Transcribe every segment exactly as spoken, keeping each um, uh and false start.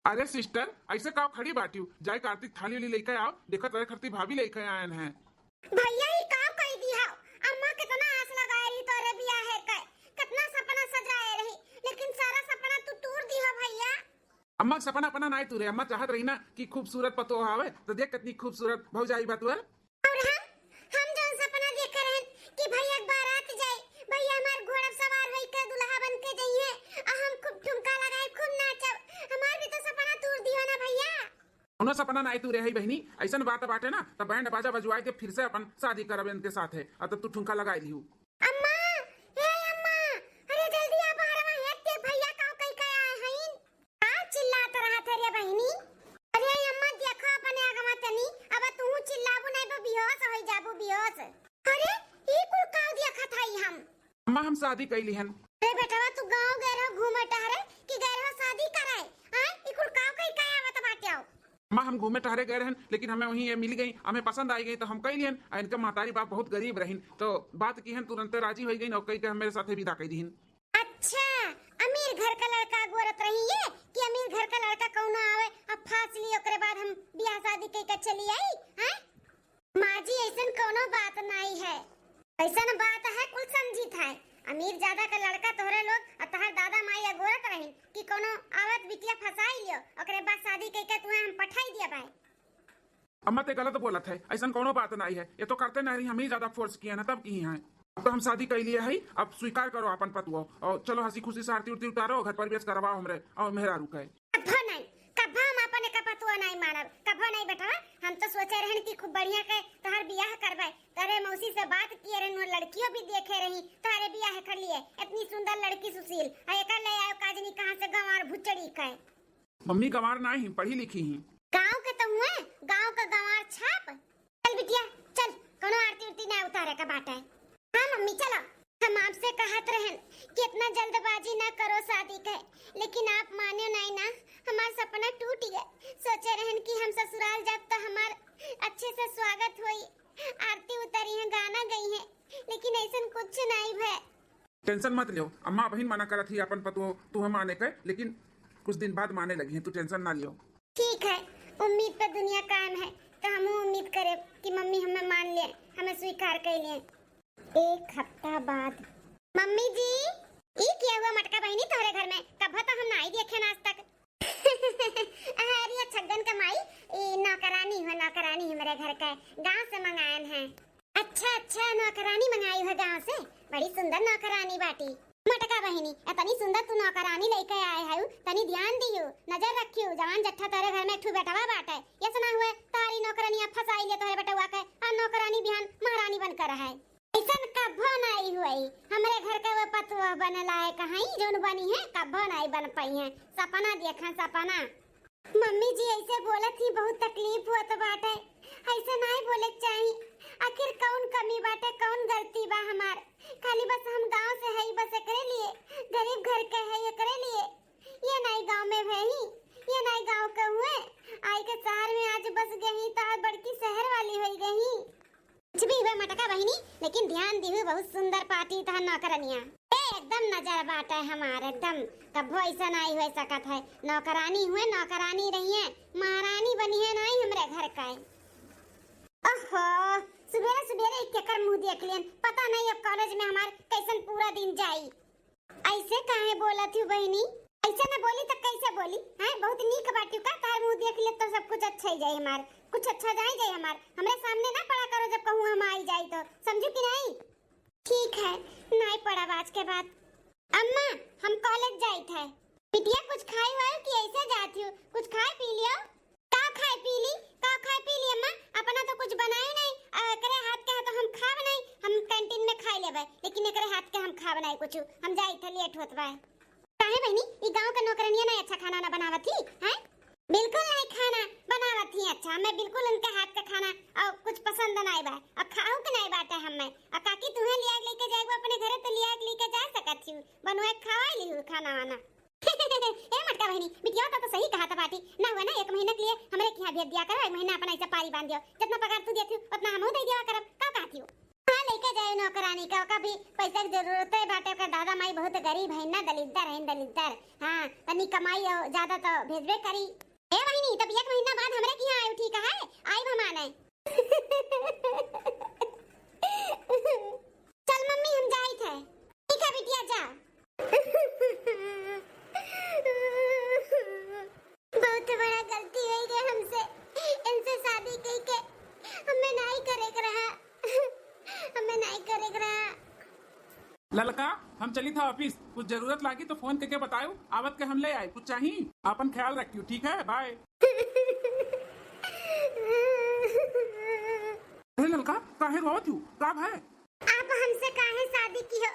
अरे सिस्टर, ऐसे काव खड़ी बाटिउ? जाए कार्तिक थाली उली लेके आओ, देखत रहे खरती भाभी लेके आयन हैं। भैया, ई काव कई दिहा? अम्मा कितना आस लगाए रही तोरे बियाहे के, कितना सपना सजाए रही, लेकिन सारा सपना तू तूर दिहा भैया। अम्मा सपना अपना नाई तूरे, अम्मा चाहत रही ना कि खूबसूरत पतोह आवे, तो देख कितनी खूबसूरत भौजाई बा तोर। और हम, हम जौन सपना देखे रहन कि भैया के बारात जाई, भैया हमार घोड़ा सवार होई के दुल्हा बन के जइहे, आ हम खूब ठुमका लगाई, खूब नाचब, हमार भी तो सपना तूर दिहो ना भैया। कौनो सपना नाई तूरे है बहिनी, ऐसन बात बाटे ना, त बैंड बाजा बजवाए के फिर से अपन शादी करब इनके साथ है, आ तब तू ठुमका लगाई लिहू। अम्मा, ए अम्मा, अरे जल्दी आ बाहर, वहाँ हेत के भैया काव कई के आए हईन। का चिल्लात रहत है रे बहिनी? अरे अम्मा, देखो अपने आगवा तनी, अब तू चिल्लाबू नहीं, बे बेहोश होई जाबू, बेहोश। अरे, ई कुल काव देखत हई हम? अम्मा, हम शादी कई लिहन। अरे बेटवा, तू गाँव गए रहो घूमे टहरे कि गए रहो शादी कराए? आय, ई कुल काव कई के आवत बाटे हो? अम्मा, हम घूमे टहरे गए रहन, लेकिन हमें वहीं ये मिल गई, हमें पसंद आई गई तो हम कई लिहन। आ इनके महतारी बाप बहुत गरीब रहिन, तो बात किहन, तुरंते राजी होई गई और कई के हमारे साथे विदा कई दिहिन। अच्छा, अमीर घर का लड़का गोरत रही ये कि अमीर घर का लड़का कौनो आवे, अब फांस ली, ओकरे बाद हम बियाह शादी कई के चली आई, हैं? माँ जी, ऐसन कौनो बात नाई है। ऐसन बात है, कुल समझित है। अमीर ज्यादा का लड़का तोहरे लोग और तोहर दादा माई अगोरत रहिन कि कौनो आवत बिटिया फंसाई लियो, ओकरे बाद शादी कई के तुम्हें हम पठाई दिया भाई। अम्मा, ते गलत बोलत है, ऐसन कौनो बात नाई है। ये तो करते नहीं रही, हम ही ज्यादा फोर्स किए ना, तब की हैं। अब तो हम शादी कई लिए है, अब स्वीकार करो अपन पतुआ और चलो हंसी खुशी से आरती उरती उतारो, घर प्रवेश करवाओ हमरे और मेहरारू के। कभो नहीं, कभो हम अपन एक पतुआ नहीं मानब, कभो नहीं बेटवा। हम तो सोचे रहन कि खूब बढ़िया के तोहर बियाह करबे, तोहरे मौसी से बात किए रहन, वो लड़कियों भी देखे रही तोहरे बियाह कर लिए, इतनी सुंदर लड़की सुशील, और एकर ले आयो काजनी कहाँ से गंवार भुचड़ी के। मम्मी गंवार ना ही, पढ़ी लिखी ही। गाँव के तो हुए, गाँव का गंवार छाप। चल बिटिया, चल, कोनो आरती उरती ना उतारे का बाटे। हाँ मम्मी, चलो। हम आपसे कहत रहन कि इतना जल्दबाजी ना करो शादी के, लेकिन आप माने नहीं ना, हमार सपना टूट गए। सोचे रहन कि हम ससुराल जाब तो हमार अच्छे से स्वागत होई, आरती उतारी है, गाना गई है, लेकिन ऐसन कुछ नहीं भय। टेंशन मत लियो, अम्मा अबहिन मना करत ही अपन पतोह तुहे माने के, लेकिन कुछ दिन बाद माने लगी हैं, तू टेंशन ना लियो। ठीक है, उम्मीद पे दुनिया कायम है, तो हमहू उम्मीद करे कि मम्मी हमें मान ले, हमें स्वीकार कर लिए। एक हफ्ता बाद। मम्मी जी, ई क्या हुआ मटका बहिनी तोहरे घर में? कभो तो हम नाई देखे ना आज तक। अरे छग्गन का माई, ई नौकरानी हो, नौकरानी हमरे घर के, गांव से मंगायन है। अच्छा, अच्छा, नौकरानी मंगाई हो गांव से? बड़ी सुंदर नौकरानी बाटी। मटका बहिनी, इतनी सुंदर तू नौकरानी लेके आए हऊ, तनी ध्यान दियो, नजर रखियो, जवान जट्ठा तोरे घर में एक ठू बेटवा बाटे, ये सुना हुए तारी नौकरानिया फंसाई ले तोरे बेटवा के, और नौकरानी बिहान महारानी बनकर रहे। ऐसन कभो नाई हुई, हमरे घर के वो पतोह बने लायक हई, जौन बनी है, कभो नाई बन पाई है। सपना देखन, सपना। मम्मी जी ऐसे बोलत ही बहुत तकलीफ होत बाटे, ऐसे नाई बोले के चाही। आखिर कौन कमी बाटे, कौन गलती बा हमार? खाली बस हम गांव से हई, बस एकरे लिए, गरीब घर के हई, एकरे लिए। ये नाई गांव में भई, ये नाई गांव के हुए, आई के शहर में आज बस गई तो आज बड़की शहर वाली होई गई। कुछ भी हुए मटका बहिनी, लेकिन ध्यान दिहु बहुत सुंदर पाटी तहन नौकरनिया। ए, एकदम नजर बाटे हमार, एकदम कभो ऐसा नाई हुए सकत है। नौकरानी हुए, नौकरानी रही है, महारानी बनी है नाई हमरे घर का। ओहो, सुबेरे सुबेरे एक केकर मुंह देख लियन, पता नहीं अब कॉलेज में हमार कैसन पूरा दिन जाई। ऐसे काहे बोलत हूँ बहिनी? ऐसे न बोली त कैसे बोली? हैं, बहुत नीक बाटी का, तार मुंह देख ले तो सब कुछ अच्छा ही जाए हमार, कुछ अच्छा जाए जाए हमार। हमरे सामने ना पड़ा करो, जब कहूँ हम आई जाई तो, समझू कि नहीं? ठीक है, नाई पड़ब आज के बाद। अम्मा, हम कॉलेज जाइत है। बिटिया, कुछ खाई वाई कि ऐसे जात हूँ? कुछ खाए पी लियो। का खाए पी ली, का खाए पी ली अम्मा? अपना तो कुछ बनाए नहीं, आ, एकरे हाथ के तो हम खाब नहीं, हम कैंटीन में खाए लेबे, लेकिन एकरे हाथ के हम खाब नहीं कुछ, हम जाइत है, लेट होत बा। काहे बहिनी, ई गांव के नौकरनिया ना अच्छा खाना ना बनावत ही, हैं? बिल्कुल नहीं खाना बनावत ही अच्छा, मैं बिल्कुल उनके हाथ का खाना और कुछ पसंद नहीं बा, और खाऊ के नहीं बाटे हमें। और काकी तुहें लिया के लेके जाएगो अपने घरे तो लिया के लेके जा सकत ही, बनवा के खवाई ली खाना वाना। ए मटका बहिनी, बिटिया तो, तो सही कहा था बाटी। ना हुआ ना, एक महीना के लिए हमरे के यहाँ भेज दिया करो, एक महीना अपना ऐसा पारी बांध दियो। जितना पगार तू देती हो, उतना हमहू दे दिया करब। का कहती हो? हाँ, लेके चाहे नौकरानी का, ओका भी पैसा के जरूरत है बाटे, ओकर दादा माई बहुत गरीब है ना, दलिद्दर है, दलिद्दर। हाँ, तनी कमाई और ज्यादा तो भेजबे करी। ए बहिनी, तब एक महीना बाद हमरे के यहाँ आयु, ठीक है? आइब हम आने। चल मम्मी, हम जाइत है। ठीक है बिटिया, जा। बहुत बड़ा गलती होइ गए हमसे, इनसे शादी कई के हमें नाई करे के रहा, हमें नाई करे के रहा। ललका, हम चली था ऑफिस, कुछ जरूरत लागी तो फोन करके बतायो, आवत के हम ले आए। कुछ चाहिए? आपन ख्याल रखियो, ठीक है? बाय। अरे ललका, काहे रोवत हूँ? का भय? आप हमसे काहे शादी किहो,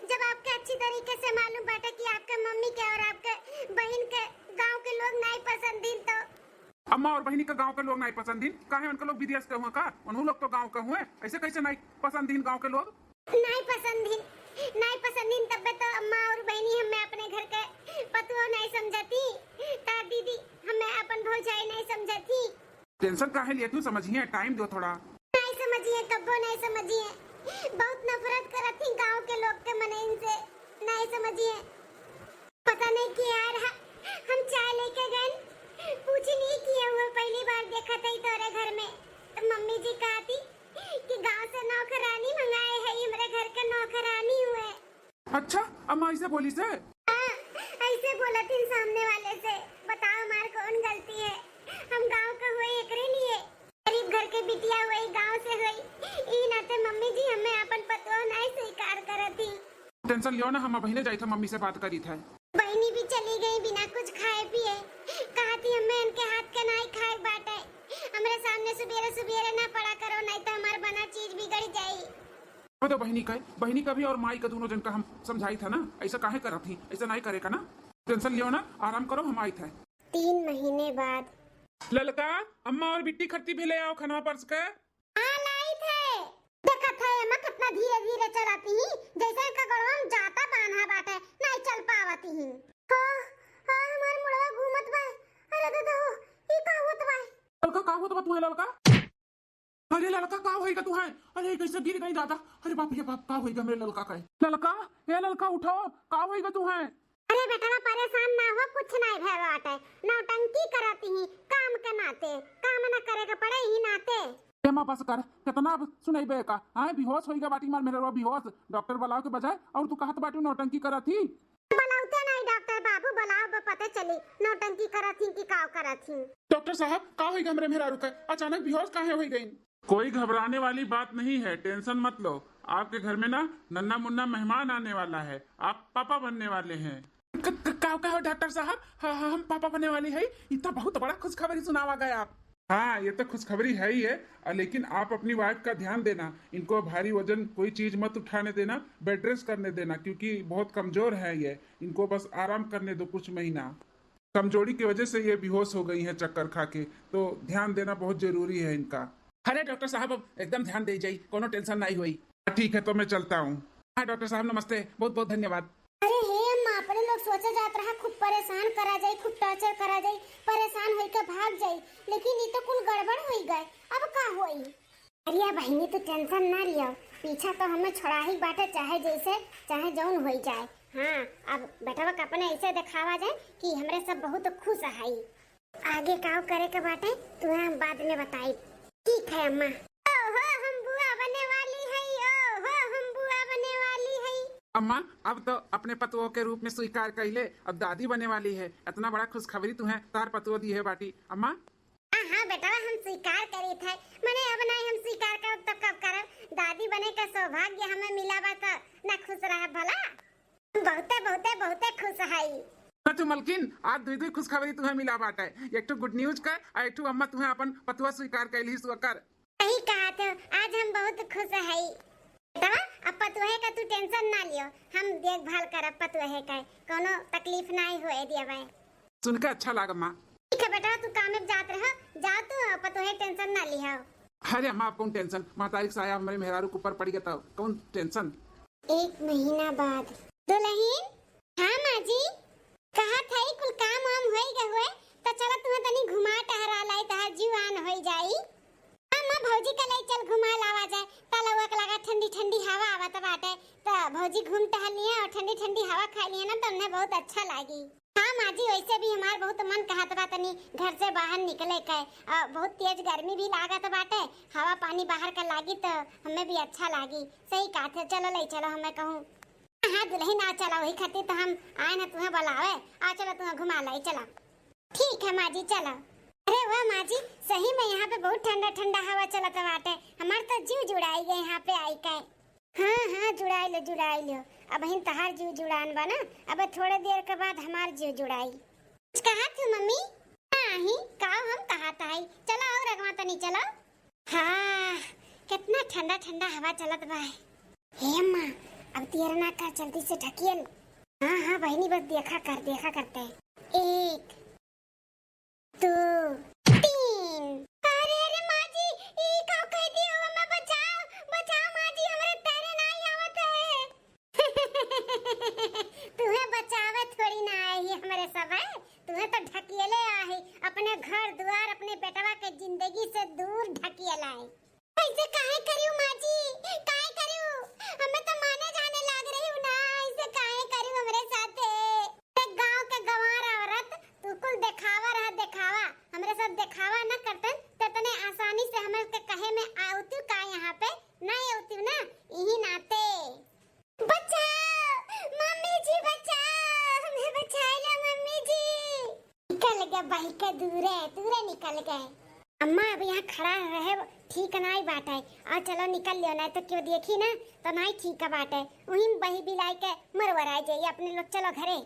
जब आपके अच्छी तरीके से मालूम बाटे कि आपके मम्मी के और आपके बहिन के गांव के लोग नाई पसंद दिन तो? अम्मा और बहिनी का गांव के लोग नाई पसंद दिन? काहे, उनके लोग विदेश के हुए का? उन्हों लोग तो गांव के हुए, ऐसे कैसे नाई पसंद दिन गांव के लोग? नाई पसंद दिन, नाई पसंद दिन, तब्बे तो अम्मा और बहिनी हमें अपने घर के पतुआ नाई समझती, ता दीदी हमें अपन भौजाई नाई समझती। टेंशन काहे लिए तू, समझिए, टाइम दो थोड़ा। नाई समझिए, कब्बो नाई समझिए। बहुत नफरत करत ही गांव के लोग के मनइन से। नाई समझिए। पता नहीं के यार, ह-, हम चाय लेके गए, पूछी नहीं किए हुए, पहली बार देखा था तोरे घर में। तो मम्मी जी कहती कि गांव से नौकरानी मंगाए है, हमरे घर के नौकरानी हुए। अच्छा, अम्मा ऐसे बोली से? हाँ, ऐसे बोलत ही सामने वाले से। बताओ हमार कौन गलती है? हम गांव का हुए एकरे लिए। गरीब घर के बिटिया हुए, गांव से हुए, ई नाते मम्मी जी हमें अपन पतोह नहीं स्वीकार करत ही। टेंशन लियो ना, हम अबहिने जाइत है मम्मी से बात करीत है। बहिनी भी चली गई बिना कुछ खाए पिए। कहती हमें इनके हाथ के नाई खाए बाटे। हमरे सामने सुबेरे सुबेरे ना पड़ा करो, नहीं तो हमार बना चीज बिगड़ जाई। अब तो बहिनी का, बहिनी का भी और माई का दोनों जन का हम समझाइत है ना, ऐसा काहे करत ही, ऐसा नाई करे का ना। टेंशन लियो ना, आराम करो, हम आइत है। तीन महीने बाद। ललका, अम्मा और बिट्टी खत्ती भी ले आओ खनवा परस के। हाँ, लाइत है। देखत है अम्मा कितना धीरे धीरे चलती ही, जैसे इनका गोड़वा में जाता बांधा बाटे, नहीं चल पावती ही। हाँ, हाँ, हमार मुड़वा घूमत बा। अरे दादा हो, ई का होत बा? ललका, का होत बा तुहे ललका? अरे ललका, का होइगा तुहे? अरे कैसे गिर गई दादा? अरे बाप रे बाप, का होइगा मेरे ललका का? ललका, ए ललका उठो, का होइगा तुहे? अरे बेटवा परेशान ना हो, कुछ नहीं भय बाटे। नौटंकी करत ही काम के नाते, काम ना करे के पड़े ही नाते। ए माँ बस कर, कितना अब सुनैबे का? आए बेहोश होइगा बाटी मार मेरे बेहोश, डॉक्टर बुलाओ के बजाय और तू कहत बाटी नौटंकी करत ही। बुलावते नहीं डॉक्टर बाबू, बुलाओ बा पता चली नौटंकी करत ही कि काव करत ही। डॉक्टर साहब, का होइगा हमरे मेहरारू का? अचानक बेहोश काहे होई गई? कोई घबराने वाली बात नहीं है, टेंशन मत लो। आपके घर में ना नन्ना मुन्ना मेहमान आने वाला है, आप पापा बनने वाले हैं। क-, क-, का, का हो डॉक्टर साहब? ह-, ह-, हम पापा बनने वाली है? ई तो बहुत बड़ा खुशखबरी सुनावा गए आप। हाँ, ये तो खुशखबरी है ही है, अ, लेकिन आप अपनी वाइफ का ध्यान देना, इनको भारी वजन कोई चीज मत उठाने देना, बेड रेस्ट करने देना, क्योंकि बहुत कमजोर है ये, इनको बस आराम करने दो कुछ महीना। कमजोरी की वजह से ये बेहोश हो गई हैं चक्कर खा के, तो ध्यान देना बहुत जरूरी है इनका। अरे डॉक्टर साहब, अब एकदम ध्यान दे जाई, कोनो टेंशन नहीं होई। ठीक है, तो मैं चलता हूँ। हाँ डॉक्टर साहब, नमस्ते, बहुत बहुत धन्यवाद। अरे हे अम्मा, अपने लोग सोचे जात रहा खूब परेशान करा जाई, खूब टॉर्चर करा जाई, परेशान होई के भाग जाई, लेकिन ई तो कुल गड़बड़ होई गए। अब का होई? अरे बहिनी, तू टेंशन ना लियो, पीछा तो हमें छोड़ा ही बाटे, चाहे जैसे, चाहे जौन होई जाए। हाँ, अब बेटवा के अपने ऐसे दिखावा जाए कि हमरे सब बहुत खुश हई। आगे काव करे के बाटे, तुहे हम बाद में बताई। ठीक है अम्मा। ओहो, हम बुआ बने वाली हई, ओहो, हम बुआ बने वाली हई। अम्मा, अब तो अपने पतोह के रूप में स्वीकार कइले, अब दादी बने वाली है। इतना बड़ा खुशखबरी तुहे तार पतोह दी है बाटी। अम्मा, हाँ, हाँ बेटवा, हम स्वीकार करीत है। मने अब नहीं हम स्वीकार करब तो कब करब? दादी बने का सौभाग्य हमें मिला बा तो ना खुश रहब भला? बहुते, बहुते, बहुते खुश हई। तो तू मलकिन, आज दुई दुई खुशखबरी तुहे मिला बाटे, एक ठो गुड न्यूज का और एक ठो अम्मा तुहे अपन पतुआ स्वीकार कैली सु ओकर। सही कहा तो, आज हम बहुत खुश हई। बेटवा, अब पतुहे का तू टेंशन ना लियो, हम देखभाल करब पतुहे का, कोनो तकलीफ नहीं होए दियबे। सुन के अच्छा लाग माँ। ठीक है बेटा, तू कामे पे जात रह, जा तू, पतोहे टेंशन ना लिहा। अरे अम्मा, अब कौन टेंशन, महतारी के साया हमरे मेहरारू के ऊपर पड़ गया था, कौन टेंशन। एक महीना बाद। दुल्हन, हाँ माँ जी, कहा था कुल काम वाम होई गए हुए, तो चलो तुम्हें तनी घुमा टहरा लाई, तहार जीव आन होई जाई। हाँ माँ, भौजी का ले चल घुमा लावा जाए, तलवा के लगा ठंडी ठंडी हवा। जी घूम टहल लिए और ठंडी ठंडी हवा खा लिए ना, तो उन्हें बहुत अच्छा लागी। हाँ माँ जी, वैसे भी हमार बहुत मन कहत बा तनी घर से बाहर निकले के, और बहुत तेज गर्मी भी लागत बाटे, हवा पानी बाहर का लागी तो हमें भी अच्छा लागी। सही कहत है, चलो ले चलो हमें कहूँ। हाँ दुल्हन, आ चलो, वही खातिर तो हम आए ना तुम्हें बुलावे। आ चलो, तुम्हें घुमा लाई, चलो। ठीक है माँ जी, चलो। अरे वाह माँ जी, सही में यहाँ पे बहुत ठंडा ठंडा हवा चलत बाटे। हमार तो जीव जुड़ाई गए यहाँ पे आई के। हाँ हाँ, जुड़ाई लो, जुड़ाई लो। अबहिन तहार जीव जुड़ान बा ना, अब थोड़े देर के बाद हमार जीव जुड़ाई। कुछ कहा थी मम्मी? नहीं, का हम कहा था? चलो और अगवा तनी चलो। हाँ, कितना ठंडा ठंडा हवा चलत बा। हे अम्मा, अब देर ना कर, जल्दी से ढकियल। हाँ हाँ बहिनी, बस देखा कर, देखा करते। एक, दो, तीन। अरे अरे माँ जी, ई का कह दियो, हमें बचाओ, बचाओ माँ जी, हमरे तैरे नहीं आवत है। तुहे बचावे थोड़ी ना आए ही हमरे सब है, तुहे तो ढकियले आहे, अपने घर दुआर, अपने बेटवा के जिंदगी से दूर ढकियल आए। ऐसे काहे करियो माँ जी, काहे करियो? हमें तो माने जाने लाग रही हूँ ना, ऐसे काहे करियो हमरे साथे? एक गांव के गंवार औरत, तू कुल देखावा रहा, देखावा। हमरे साथ देखावा न करतन, तो इतने आसानी से हमरे के कहे में आवतू का यहाँ पे? नहीं आवतू ना, यही नाते। बचाओ, मम्मी जी बचाओ, हमें बचाए लो मम्मी जी। निकल गए बही के दूरे, दूरे निकल गए। अम्मा अब यहाँ खड़ा रहे ठीक नाई बाटे, और चलो निकल लियो, नहीं तो क्यों देखी ना तो नाई ठीक बाटे। वहीं बही बिलाई के मरवराए जाइए अपने लोग, चलो घरे।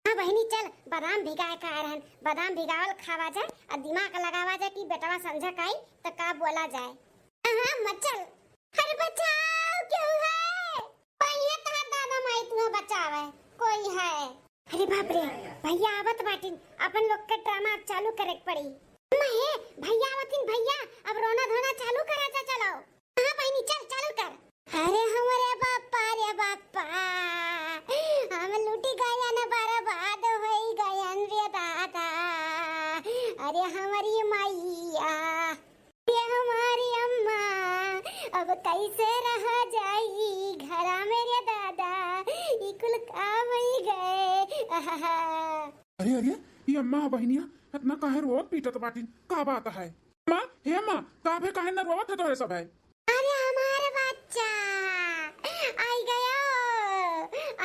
हाँ बहिनी चल, बादाम भिगाए का रहन, बादाम भिगावल खावा जाए और दिमाग लगावा जाए कि बेटवा संझा का आई तो का बोला जाए। हाँ, हाँ, मत चल। अरे बचाओ, क्यों है? भैया तहार दादा माई तुम्हें बचावे, कोई है? अरे बाप रे, भैया आवत बाटिन, अपन लोग के ड्रामा अब चालू करे के पड़ी। अम्मा हे, भैया आवतिन भैया, अब रोना धोना चालू करा जा, चलो। हाँ बहिनी, चल चालू कर। अरे हमरे बापा रे बापा, हम लुटी गयन, बर्बाद होई गयन रे दादा। अरे हमरी मैया, ये हमारी अम्मा, अब कैसे रहा जाई घरा में रे दादा, ई कुल का होई गए, आहा। अरे अरे, ये अम्मा बहिनिया इतना काहे रोत पीटत बाटिन, का बात है? माँ, हे माँ, का भे काहे न रोवत है तोहरे सब है? अरे हमार बच्चा, आई गयो,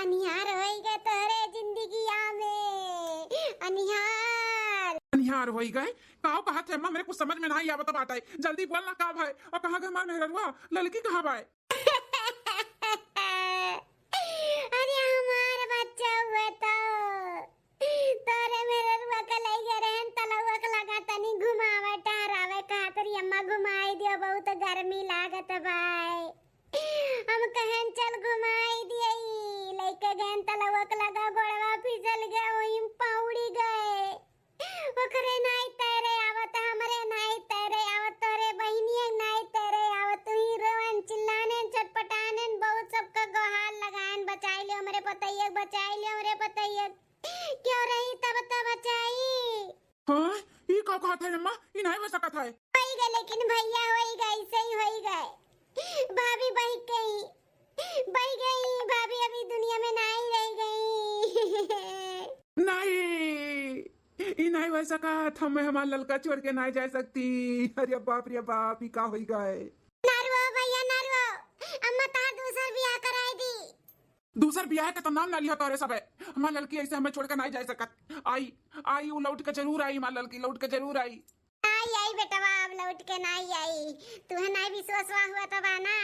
अनिहार होई गए तोहरे जिंदगिया में, अनिहार। अनिहार होई गए? काव कहत है माँ, मेरे कुछ समझ में नहीं आवत बाटे। जल्दी बोल ना का भाई, और कहाँ गए हमार मेहररुआ, ललकी कहाँ बाय? अरे हमार बच्चा हुए तो तोरे मेहररुआ के लइके रहन तलउआ के लगा तनी घुमावे टहरावे, कहत रही अम्मा घुमाई दियो, बहुत गर्मी लागत बाय। हम कहन चल घुमाई दियई, लइके गएन तलउआ के लगा, गोड़वा फिसल गए, ओहिम पौड़ी गए। ओकरे नाई तैरे आवत, हमरे नाई तैरे आवत, तोरे बहिनिया नाई तैरे आवत, तुही रोवन चिल्लानेन छटपटानेन, बहुत सबका गोहार लगाएन, बचाई लियो हमरे पतैया, बचाई लियो हमरे पतैया। क्यों रही तब तो बचाई। हाँ, ई का कहत है अम्मा? ई नहीं हो सकत है। होई गए, लेकिन भैया होई गए, ऐसे ही होई गए। भाभी बही गई, बही गई भाभी, अभी दुनिया में नहीं रह गई। नहीं, ई नहीं हो सकत, हमें हमार ललका छोड़ के नहीं जा सकती। अरे बाप रे बाप, ई का होई गए? ना रो भैया, ना रो, अम्मा तार दूसर बियाह कराई दी। दूसर बियाह के तो नाम ना लिया तोरे सब है। हमार ललकी ऐसे हमें छोड़ के नहीं जा सकत। आई, आई, वो लौट के जरूर आई, हमार ललकी लौट के जरूर आई। नाई आई बेटवा, अब लौट के नाई आई। तुहे नाई विश्वासवा हुआ तो बा ना,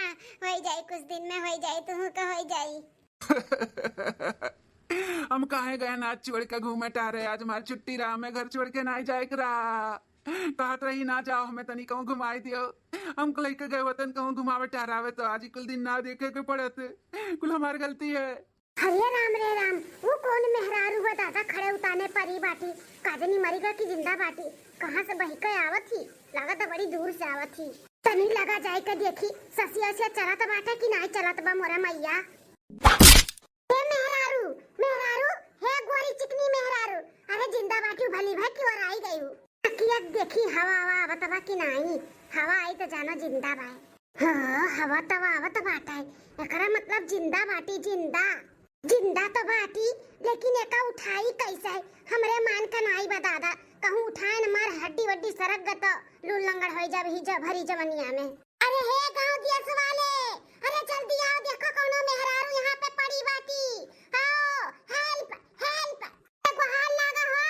होई जाई, कुछ दिन में होई जाई, तुहू के होई जाई। हम काहे गए ना छोड़ के घूमे टारे, आज हमार छुट्टी रहा, हमें घर छोड़ के नाई जाए के रहा। कहत रही ना जाओ, हमें तनी कहूँ घुमाई दियो। हम लइके गए वतन कहूँ घुमावे टहरावे तो आज ही कुल दिन ना देखे के पड़त। कुल हमार गलती है। अरे राम रे राम, वो कौन मेहरारू हुआ दादा खड़े उताने परी बाटी, का जनी मरी गा कि जिंदा बाटी, कहाँ से बही के आवत ही, लागत है बड़ी दूर से आवत ही। तनी लगा जाए के देखी, ससिया से चलत बाटे कि नाई चलत बा मोरा मैया। हे मेहरारू, मेहरारू, हे गोरी चिकनी मेहरारू, अरे जिंदा बाटी भली भाई की ओर आई गई हूँ। अकिया देखी हवा हवा आवत बा कि नाई, हवा आई तो जानो जिंदा बा। हाँ, हवा तवा आवत बाटे, एकरा मतलब जिंदा बाटी, जिंदा। जिंदा तो बाटी, लेकिन एका उठाई कैसे? हमरे मान का नाई बा दादा, कहूँ उठाए न मार हड्डी वड्डी सरक ग तो लूल लंगड़ होई जाब ही जब भरी जवनिया में। अरे हे गाँव दियस वाले, अरे जल्दी आओ, देखो कौनो मेहरारू यहाँ पे पड़ी बाटी। आओ, help, help। अरे गोहार लागा हो,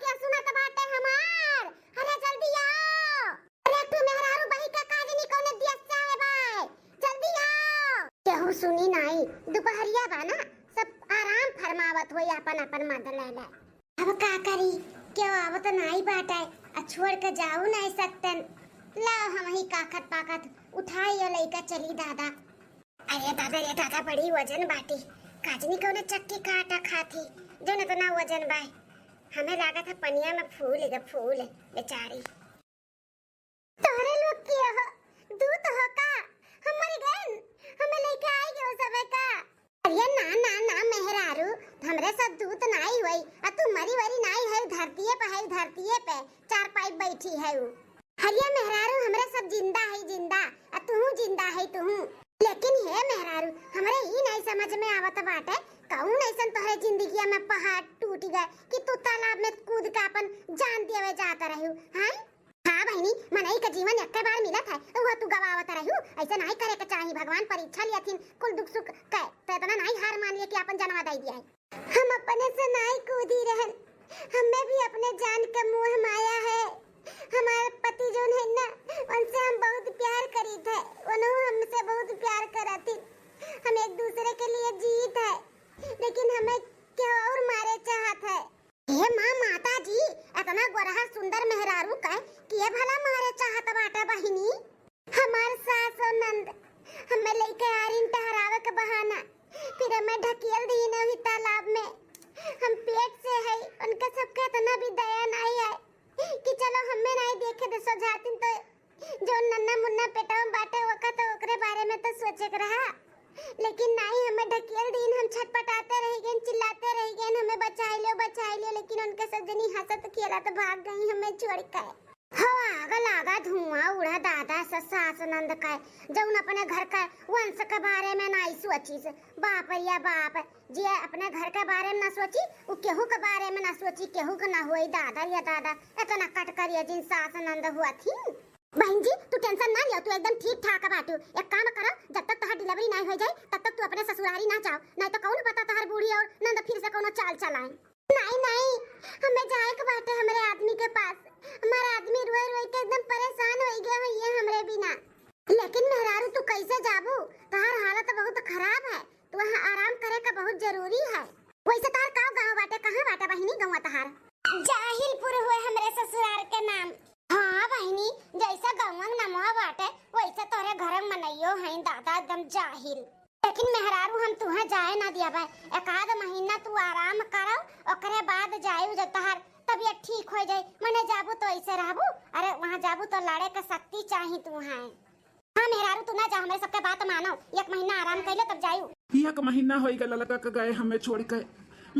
के सुनत बाटे हमार? अरे जल्दी आओ। अरे तू मेहरारू बही का काजनी कौने दियस चाहे बाय? जल्दी आओ। केहू सुनी नाई, दुपहरिया बा ना, सब आराम फरमावत होई अपन अपन मद ले ले। अब का करी, केहू आवत नाई बाटे, आ छोड़ के जाऊ नाई सकतन। लाओ हम ही काखत पाकत उठाई यो लइका चली दादा। अरे दादा रे दादा, बड़ी वजन बाटी। काजनी कौने चक्की का आटा खाती, जौन इतना वजन बाय। हमें लागत है पनिया में फूल ग फूल, बेचारी। तोहरे लोग के हो, दूत हो का? हम मर गए, हमें लेके आई गए सब का? अरे ना ना ना मेहरारू, हमरे सब दूत नाई होई, आ तू मरी वरी नाई है, धरतीये पे है, धरतीये पे चार पाई बैठी है उ। हरिया मेहरारू, हमरे सब जिंदा है, जिंदा, आ तूहू जिंदा है, तूहू। लेकिन हे मेहरारू, हमरे ई नहीं समझ में आवत बाटे, कौन ऐसन तोहरे जिंदगिया में पहाड़ टूट गए कि तू तालाब में कूद के अपन जान देवे जात रहू, हैं? हाँ बहिनी, मनई के जीवन एक्के बार मिलत है, तो वह तू गवावत रहू, ऐसे नहीं करे के चाही। भगवान परीक्षा लियथिन कुल दुख सुख के, तो इतना नहीं हार मान लिए कि अपन जनवा दे दिया है। हम अपने से नाई कूदी रहन, हमें भी अपने जान के मोह माया है। हमारे पति जोन है ना, उनसे हम बहुत प्यार करीत है, उन्हों हमसे बहुत प्यार करत ही। हम एक दूसरे के लिए जीत है, लेकिन हमें केहू और मारे चाहत है। हे माँ, माता जी, इतना गोरहा सुंदर मेहरारू के के भला मारे चाहत बाटे बहिनी? हमार सास और नंद हमें लेके आ रही टहरावे के बहाना, फिर हमें ढकेल दीन वही तालाब में। हम पेट से है, उनके सबके इतना भी दया नहीं है कि चलो हमें नहीं देखे दे सोझातिन तो जो नन्ना मुन्ना पेटवा में बाटे ओका तो ओकरे बारे में तो सोचे के रहा, लेकिन नहीं, हमें ढकेल दीन। हम छटपटाते रह गए, चिल्लाते रह गए, हमें बचाई लो, बचाई लो, लेकिन उनके सब जनी हंसत खेलत भाग गई हमें छोड़ के। हो आग लागा, धुआं उड़ा दादा, स-, सास नंद का, जौन अपने घर का वंश के बारे में नहीं सोचिस। बाप रे बाप, जे अपने घर के बारे में ना सोची, उ केहू के बारे में ना सोची, केहू के ना होई दादा या दादा, इतना कट करिया जिन सास नंद हुआ थी। बहन जी, तू tension ना लियो, तू एकदम ठीक ठाक बाटू। एक काम करो, जब तक तोहार delivery नाई हो जाए, तब तक तू अपने ससुरारी ना जाओ, नहीं तो कौन पता तोहार बूढ़ी और नंद फिर से कौनो चाल चलाए। नहीं, नहीं, हमें जाए के बाटे हमरे आदमी के पास। हमारा आदमी रोए रोए के एकदम परेशान हो गया है ये हमरे बिना। लेकिन मेहरारू, तू कैसे जाबू? तोहार हालत बहुत खराब है, तू वहाँ आराम करे का बहुत जरूरी है। वैसे तोहार का गाँव बाटे, कहाँ बाटे बहिनी गौवा तोहार? जाहिलपुर हुए हमरे ससुरार के नाम। हाँ बहिनी, जैसे गौवा के नमवा बाटे, वैसे तोहरे घर में मनइयो हैं दादा, एकदम जाहिल। लेकिन मेहरारू, हम तुहें जाए ना दियाबे, एक आध महीना तू आराम करो, ओकरे बाद जायू, जब तोहार तबियत ठीक हो जाए। मने जाबू तो ऐसे रहबू, अरे वहाँ जाबू तो लड़े के शक्ति चाही तुहें। हाँ मेहरारू, तू ना जा, हमरे सबके बात मानो, एक महीना आराम कर ले तब जायू। एक महीना होई गए ललका के गए हमें छोड़ के।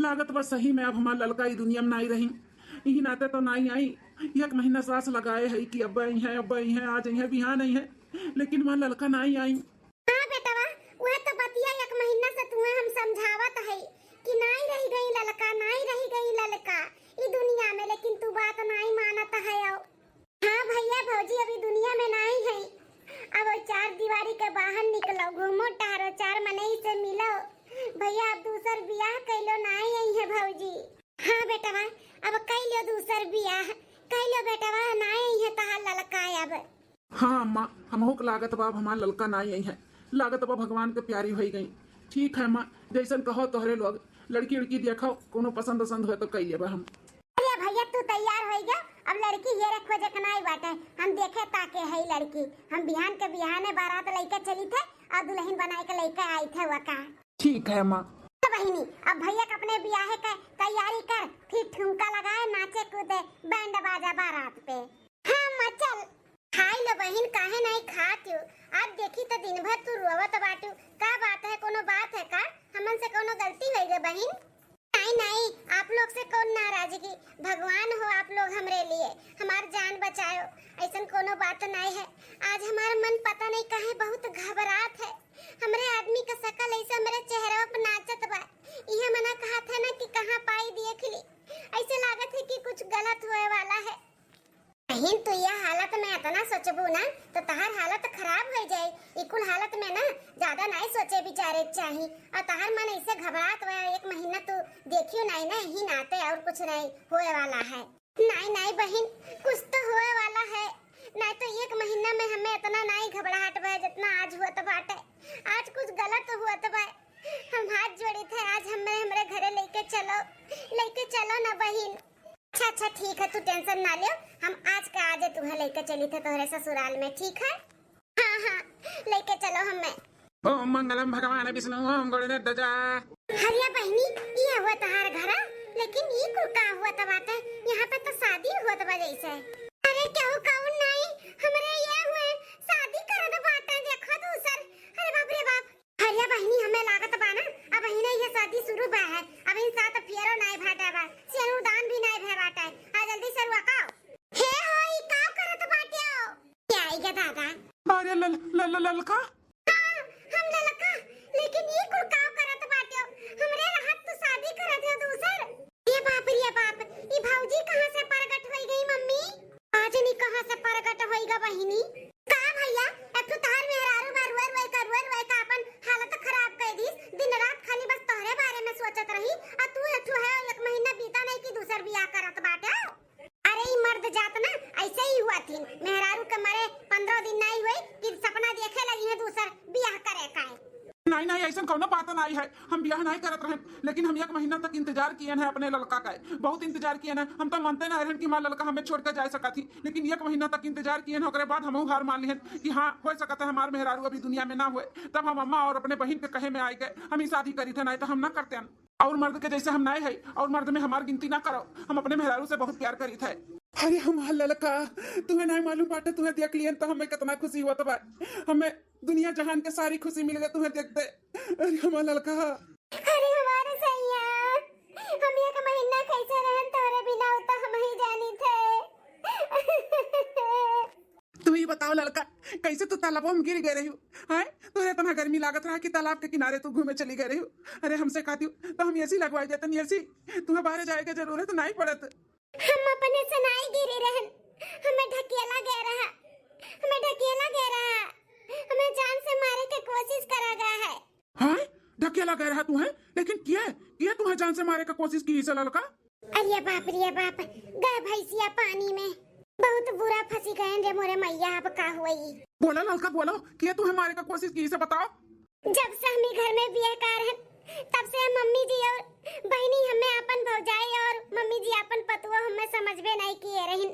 लागत बा सही में अब हमार ललका ई दुनिया में नाई रही। इही नाते तो नाई आई। एक महीना सास लगाए है कि अब आई है, अब आई है, आज आई है, बिहान आई है, लेकिन हमार ललका नाई आई। हाँ बेटवा, वह तो बतिया एक महीना से तुहे हम समझावत है कि नाई रह गई ललका, नाई रह गई ललका ई दुनिया में, लेकिन तू बात नाई मानत है। हाँ भैया भौजी अभी दुनिया में नाई है, अब वो चार दीवारी के बाहर निकलो, घूमो टहरो, चार मनई से मिलो। भैया अब दूसर बियाह कैलो, नाई आई है भौजी। हाँ बेटवा, अब कैलो दूसर बियाह, कैलो बेटवा, नाई आई है तहार ललका अब। हाँ अम्मा, हमहू के लागत बा अब हमार ललका नाई आई है, लागत बा भगवान के प्यारी होई गई। ठीक है अम्मा, जैसन कहो तोहरे लोग, लड़की उड़की देखो, कोनो पसंद वसंद हो तो कई लेबे हम। अरे भैया, तू तैयार होई गया, अब लड़की हेरे खोजे के नाई बाटे, हम देखे ताके है लड़की। हम बिहान के बिहाने बारात लइके चली थे और दुल्हन बनाए के लइके आई थे वका। ठीक है माँ। तो बहिनी, अब भैया के अपने बियाहे के तैयारी कर, फिर ठुमका लगाए, नाचे कूदे, बैंड बाजा बारात पे। हाँ माँ, चल। खाई लो बहिन, काहे नाई खात हो? आज देखी तो दिन भर तू रोवत बाटू, का बात है, कोनो बात है का? हमन से कोनो गलती होई गे बहिन? नाई, नाई, आप लोग से कौन नाराजगी? भगवान हो आप लोग हमरे लिए, हमार जान चायो, ऐसन कोनो बात नाई है। आज हमार मन पता नहीं काहे बहुत घबरात है। हमरे आदमी का शकल ऐसे हमरे चेहरा पर नाचत बा। इहे मना कहत है ना कि कहाँ पाई देख ली। ऐसे लागत है कि कुछ गलत होए वाला है। बहिन, तू यह हालत में इतना सोचबू ना तो तहार हालत खराब हो जाए। ई कुल हालत में ना ज्यादा नाई सोचे विचारे के चाही। और तहार मन ऐसे घबरात हुआ, एक महीना तू देखियो नाई ना, यही नाते और कुछ नाई होए वाला है। नाई, नाई बहिन, कुछ तो होए वाला है। नाई तो एक महीना में हमें इतना नाई घबराहट बा जितना आज हुआ तो बाटे। आज कुछ गलत हुआ तो बा। हम हाथ जोड़ी थे, आज हमें हमरे घरे लेके चलो, लेके चलो ना बहिन। अच्छा, अच्छा, ठीक है, तू tension ना लियो, हम आज का आज तुहे लेके चली थे तोहरे ससुराल में, ठीक है? हाँ, हाँ, लेके चलो हमें। ओम मंगलम भगवान विष्णु, ओम गणेश ध्वजा। हरिया बहिनी, ये हुआ तहार घरा, लेकिन ये कुल का हुआ त बाटे? यहाँ पे तो शादी हुआ त बा जैसे। अरे केहू कौन नाई, हमरे ये हुए शादी करत बाटे, देखो दूसर। अरे बाप रे बाप। हरिया बहिनी, हमें लागत बा ना, अबहिने ये शादी शुरू भा है, अबहिन सात फेरो नाई भाटा बा, सेनुरदान भी नाई भे बाटे। आ जल्दी से रुआ का। हे हो, ई का करत बाटे हो? क्या आई गे दादा? अरे लल-, लल-, लल-, ललका? हाँ, हम ललका, लेकिन ई कुल का करत बाटे हो? हमरे रहत तो शादी करत हो दूसर। ये बाप रे बाप, ई भौजी कहाँ से प्रगट होई गई मम्मी? आज नी कहाँ से प्रगट होई गा बहिनी? का भैया, एक ठो तहार मेहरारू बा, रुए रुए का, रुए रुए का अपन हालत खराब कर दीस। दिन रात खाली बस तोहरे बारे में सोचत रही, आ तू एक ठो है, एक महीना बीता नहीं कि दूसर बियाह करत बाटे। अरे ई मर्द जात ना ऐसे ही हुआ थी, मेहरारू के मरे पन्द्रह दिन नहीं हुए कि सपना देखे लगी है दूसर बियाह करे का है। नहीं, नहीं, ऐसन कौनो बात नहीं है। हम बियाह नहीं करत रहन, लेकिन हम एक महीना तक इंतजार किए हैं अपने ललका का। बहुत इंतजार किए हैं। हम तो मानते नहीं रहन कि हमार ललका हमें छोड़ के जा सकत ही, लेकिन एक महीना तक इंतजार किए हैं। ओकरे बाद हम हार मान लिहन कि हाँ, हो सकत है हमार मेहरारू अभी दुनिया में ना हुए। तब हम अम्मा और अपने बहिन के कहे में आए गए, हम ही शादी करी थे, नहीं तो हम ना करते हैं। और मर्द के जैसे हम नहीं है, और मर्द में हमार गिनती ना करो। हम अपने मेहरारू से बहुत प्यार करी थे। अरे हमार ललका, तुम्हें नहीं मालूम बाटे, तुम्हें देख लियन तो हमें कितना खुशी हुआ तो बा। हमें दुनिया जहान के सारी खुशी मिल गई तुम्हें देखते। अरे हमार ललका। अरे हमारे सैया, हम एक महीना कैसे रहन तोरे बिना, उ तो हम ही जानी थे। तू ही बताओ ललका, कैसे तू तालाबों में गिर गए रही हो? हैं? तोरे इतना गर्मी लागत रहा कि तालाब के किनारे तू घूमे चली गए रही हो। अरे हमसे कहती हो तो हम एसी लगवाई देतन, एसी। तुम्हें बाहर जाए के जरूरत नहीं पड़त। हम अपने से नाई गिरी रहन, हमें ढकेला गया रहा, हमें ढकेला गया रहा, हमें जान से मारे के कोशिश करा गया है। हाँ, ढकेला गया रहा तू है, लेकिन किया, किया तू है जान से मारे का कोशिश की इसे ललका? अरे बाप रे बाप, गए भैंसिया पानी में, बहुत बुरा फंसी गए रे मोरे मैया, अब का हुई? बोला ललका बोलो, किया तू है मारे का कोशिश की इसे बताओ। जब से हम ई घर में बियाह कर हैं, तब से मम्मी जी और बहिनी हमें अपन भौजाई और मम्मी जी अपन पतुआ हमें समझबे नहीं किए रहिन।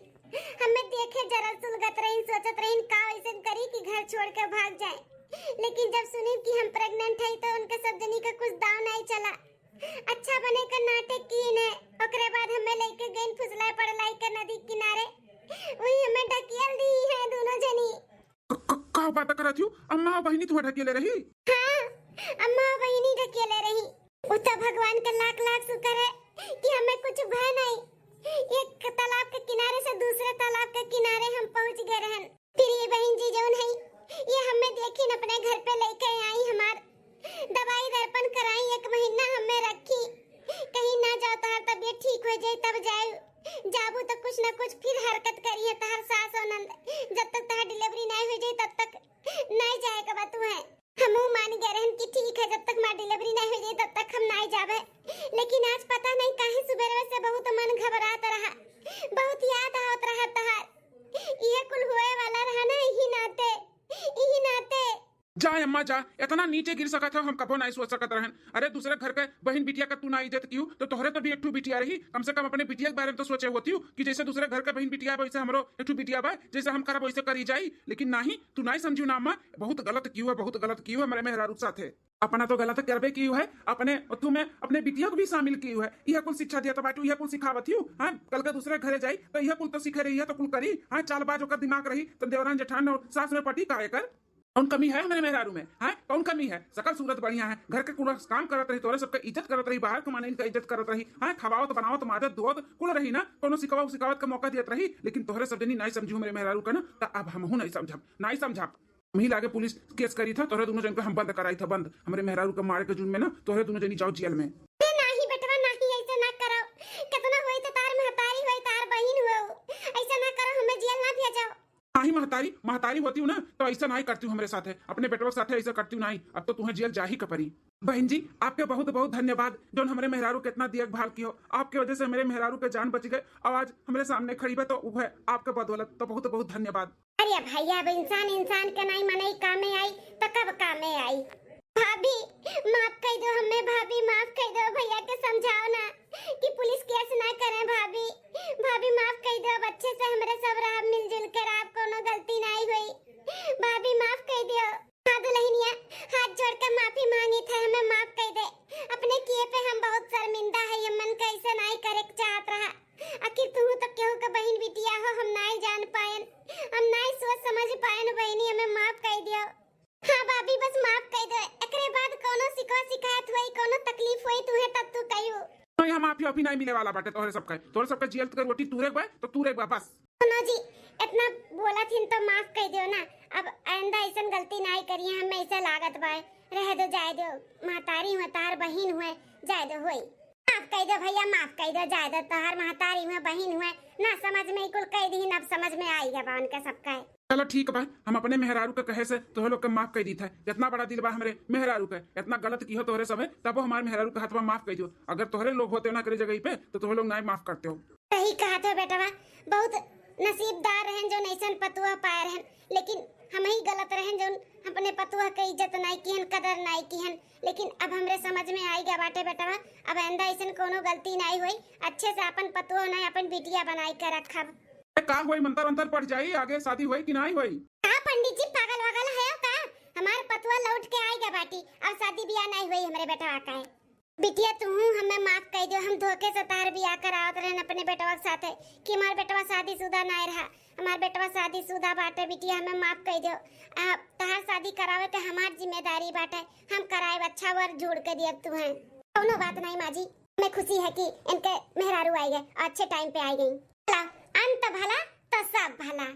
हमें देखे जरल सुलगत रहिन, सोचत रहिन का ऐसन करी कि घर छोड़ के भाग जाए। लेकिन जब सुनी कि हम प्रेग्नेंट है तो उनके सब जनी का कुछ दाव नहीं चला। अच्छा बने का नाटक की ने, ओकरे बाद हमें लेके गइन फुसलाए पड़लाई के नदी किनारे, वही हमें ढकेल दी है दोनों जनी। क-, क-, का बात करत हियो? अम्मा और बहिनी तुहा ढकेले रही? हाँ, अम्मा और बहिनी ढकेले रही। उ तो भगवान का लाख लाख शुक्र है कि हमें कुछ भय नहीं। एक तालाब के किनारे से दूसरे तालाब के किनारे हम पहुँच गए रहन। फिर ये बहन जी जौन है, ये हमें देखिन अपने घर पे लेके आई, हमार दवाई दर्पण कराई, एक महीना हमें रखी, कहीं ना जाओ, तहार तबीयत ठीक हो जाए तब जाए। जाबू तो कुछ ना कुछ फिर हरकत करी है तहार सास और नंद। जब तक तहार डिलीवरी नहीं हो जाए तब तक नहीं जाए का बात है। हमहू मान गए रहन कि ठीक है, जब तक हमार डिलीवरी नहीं हो जाए तब तक हम नहीं जाबे। लेकिन आज पता नहीं काहे सुबेरवे से बहुत मन घबरात रहा, बहुत याद आवत रहा तहार। इहे कुल होए वाला रहा ना, इही नाते, इही नाते। जा अम्मा जा, इतना नीचे गिर सकत हो, हम कबो नहीं सोच सकत रहन। अरे दूसरे घर के बहिन बिटिया का तू ना इज्जत कियो, तो तोहरे तो भी एक ठू बिटिया रही, कम से कम अपने बिटिया के बारे में तो सोचे होती हो कि जैसे दूसरे घर के बहिन बिटिया बा, वैसे हमरो एक ठू बिटिया बा, जैसे हम करब वैसे करी जाई। लेकिन नहीं, तू नहीं समझियो ना अम्मा, बहुत गलत कियो है, बहुत गलत कियो है हमारे मेहरारू के साथ है। अपना तो गलत करबे कियो है, अपने तू में अपने बिटिया को भी शामिल कियो है। यह कुल शिक्षा दिया तो बाटू, यह कुल सिखावत हियो। हाँ, कल के दूसरे घरे जाई तो यह कुल तो सीखे रही है, तो कुल करी। हाँ, चालबाज ओकर दिमाग रही तो देवरान जेठान और सास में पटी का एकर। कौन कमी है हमरे मेहरारू में? हैं, कौन कमी है? सकल सूरत बढ़िया है, घर के कुल काम करत रही, तोहरे सबके इज्जत करत रही, बाहर के माने इनका इज्जत करत रही, हैं, खवावत बनावत माजत धोवत कुल रही ना, कौनो सिकावत सिकावत का मौका दियत रही, लेकिन तोहरे सब जनी नाई समझू हमरे मेहरारू का ना, त अब हमहू नाई समझब, नाई समझब। हमही लागे पुलिस केस करी था, तोहरे दुनो जन का हम बंद कराई था, बंद। हमरे मेहरारू का मारे के जुर्म में ना तोहरे दुनो जनी जाओ जेल में। ए नाही बेटवा नाही, ऐसे ना करो। कितना होई तो तार महतारी होई, तार बहिन हो, ऐसे ना करो, हमें जेल ना भेजो। नाही महतारी, महतारी होती हूँ ना तो ऐसा नाही करती हूँ हमरे साथ है, अपने बेटवा के साथ है ऐसा करती हूँ नाही। अब तो तुम्हें जेल जा ही का परी। बहन जी, आपके बहुत बहुत धन्यवाद, जोन हमरे मेहरारू के इतना देखभाल कियो। आपके वजह से हमरे मेहरारू के जान बच गए और आज हमरे सामने खड़ी बा, तो वो है आपके बदौलत। तो बहुत बहुत धन्यवाद। अरे भैया, अब इंसान इंसान के नाई मनई कामे आई, तो कब कामे आई? भाभी, माफ कई दो हमें, भाभी, माफ कई दो, भैया के समझाओ ना कि पुलिस केस ना करें, भाभी। भाभी, माफ कई दो, अब अच्छे से हमरे सब रहा, मिलजुल के रहा, अब कोनो गलती नाई हुई। भाभी, माफ कई दियो। हाँ दुल्हनिया, हाथ जोड़ के माफी मांगी थे, हमें माफ कई दे। अपने किए पे हम बहुत शर्मिंदा है, ये मन कैसे नाई करे के चाहत रहा। आखिर तू तो केहू के बहिन बिटिया हो, हम नाई जान पायन, हम नाई सोच समझ पायन बहिनी, हमें माफ कई दियो। हाँ भाभी, बस माफ कई दो। एकरे बाद कोनो शिकवा शिकायत होई, कोनो तकलीफ होई तुहे, तब तू कहियो। तो यहाँ माफी वाफी नहीं मिले वाला बाटे तोहरे सबका। तोहरे सबका जेल के रोटी तूरे के बा, तो तूरे के बा बस। सुनो जी, इतना बोला थिन तो माफ कई दियो ना। अब आइंदा ऐसन गलती नहीं करिए, हम ऐसे लागत बा। रह दो, जाए दो, महतारी हुए, तार बहिन हुए, जाए दो होई। माफ कई दो भैया, माफ कई दो, जाए दो, तोहर महतारी हुए, बहिन हुए, ना समझ में कुल कई दीन, अब समझ में आई गया बा उनके सबका। चलो ठीक बा, हम अपने मेहरारू के कहे से तोहरे लोग के माफ कई दीत है। जितना बड़ा दिल बा हमरे मेहरारू के, इतना गलत किहो तोहरे सब है, तबो हमारे मेहरारू के हाथ में माफ कई दियो। अगर तोहरे लोग होते ना करे जगह पे, तो तोहरे लोग नाई माफ करते हो। सही कहत हो बेटवा, बहुत नसीबदार रहन जो नैसन पतुआ पाए रहन, लेकिन हम ही गलत रहन जो अपने पतुआ के इज्जत नाई किहन, कदर नाई किहन। लेकिन अब हमरे समझ में आई गया बाटे बेटवा, अब आइंदा ऐसन कोनो गलती नाई होई। अच्छे से अपन पतुआ नाई, अपन बिटिया बनाई के रखब। ए, का होई, मंतर अंतर पड़ जाई, आगे शादी होई कि नाई होई? का पंडित जी पागल वागल है का? हमार पतुआ लौट के आई गया बाटी, अब शादी बियाह नाई होई हमरे बेटवा का है। बिटिया, तू हमें माफ कई दियो, हम धोखे से तहार बियाह करावत रहन अपने बेटवा के साथे कि हमार बेटवा शादीशुदा नाय रहा। हमार बेटवा शादीशुदा बाटे। बिटिया, हमें माफ कई दियो। आ, तहार शादी करावे के हमार जिम्मेदारी बाटे, हम कराएब, अच्छा वर जोड़ के दियब तुहें। कौनो बात नहीं माँ जी, हमें खुशी है कि इनके मेहरारू आई गए, अच्छे टाइम पे आई गई। चला, अंत भला तो सब भला।